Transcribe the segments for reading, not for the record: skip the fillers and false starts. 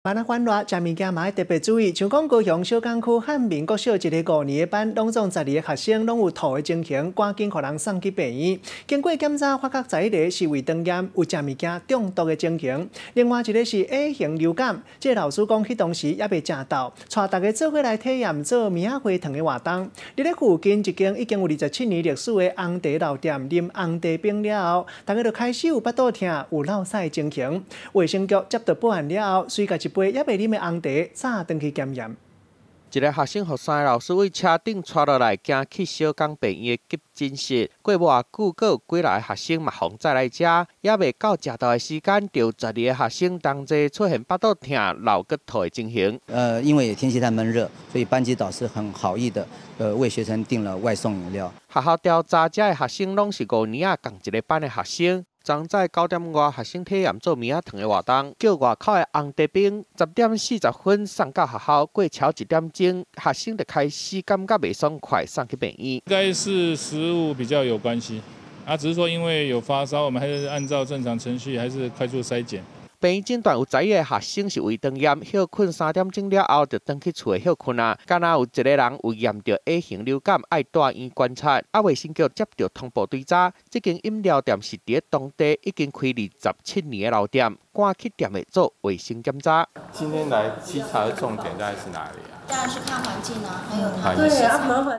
慢仔反熱，食物件嘛愛特別注意。像講高雄小港區漢民國小一个五年的班，攏總十二个學生攏有吐的情形，趕緊予人送去病院。經過檢查，發覺十一个是胃腸炎，有食物件中毒的情形。另外一个是 A 型流感，這个老師講，彼當時猶未食豆，帶大家做伙來體驗做棉仔花糖的活動。佇咧附近一間已經有27年歷史的紅茶老店，啉紅茶冰了後，大家就開始有腹肚疼、有落屎的情形。衛生局接到報案了後，隨共一杯猶未啉的紅茶，早轉去檢驗。一个學生予三个老師對車頂帶落來，行去小港病院的急診室。過無偌久，閣有幾若个學生嘛予載來遮，猶未到食豆的時間，就十二个學生同齊出現腹肚疼、流閣吐的情形。因為天氣太悶熱，所以班級導師很好意的，為學生訂了外送飲料。學校調查，這个學生攏是五年仔仝一个班的學生。昨早9點外，學生體驗做棉仔糖的活動，叫外口的紅茶冰，10點40分送到學校，過超一點鐘，學生就開始感覺袂爽快，送去病院。應該是食物比較有關係，啊，只是說因為有發燒，我們還是按照正常程序，還是快速篩檢。病院診斷有十一个學生是胃腸炎，歇睏3點鐘了後就轉去厝內歇睏啊。敢若有一个人有驗著 A 型流感，愛蹛院觀察。啊，衛生局接著通報追查，這間飲料店是佇咧當地已經開27年的老店，趕去店內做衛生檢查。今天來稽查的重點大概是哪裡啊？當然是看環境啊，還有它對啊，麻煩。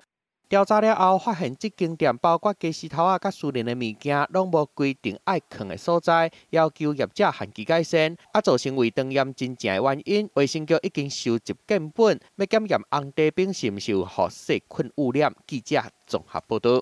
調查了後，發現這間店包括家私頭仔佮私人的物件，攏無規定愛囥的所在，要求業者限期改善。啊，造成胃腸炎真正的原因，衛生局已經收集樣本，欲檢驗紅茶冰是毋是有予細菌污染。記者綜合報導。